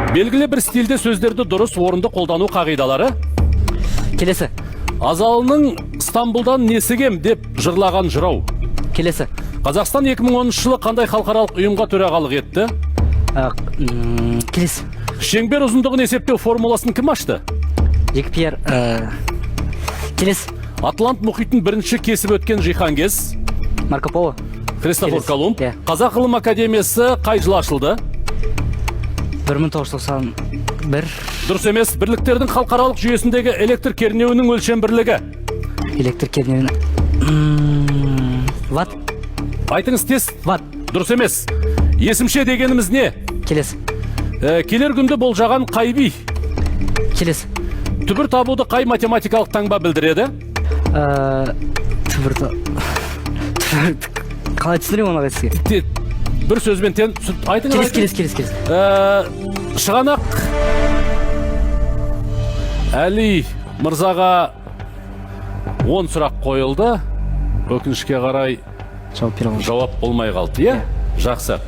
Белгілі бір стильде сөздерді дұрыс, орынды қолдану қағидалары. Келесі. Азалының «Стамбулдан несі кем?» деп жырлаған жырау. Келесі. Қазақстан 2010 жылы қандай халықаралық ұйымға төрағалық етті? Келесі. Шеңбер ұзындығын есептеу формуласын кім ашты? Екі пьер. Келесі. Атлант мұхитын бірінші кесіп өткен жиһангез? Марко Поло. Христофор Келесі. Колумб. Иә. Қазақ ғылым академиясы қай жылы ашылды? 1991. Дұрыс емес. Бірліктердің халықаралық жүйесіндегі электр кернеуінің өлшем бірлігі? Электр кернеуін ватт. Айтыңыз тез. Ватт. Дұрыс емес. Есімше дегеніміз не? Келесі. Келер күнді болжаған қай би? Келесі. Түбір табуды қай математикалық таңба білдіреді? Түбір, қалай түсіндіремін оны, ағай, сізге? Бір сөзбен айтыңыз. Келесі. Айтыңыз. Келесі, келесі, келесі. Шығанақ. Әли мырзаға 10 сұрақ қойылды, өкінішке қарай Жауап бере алмадым. Жауап болмай қалды, иә. Жақсы.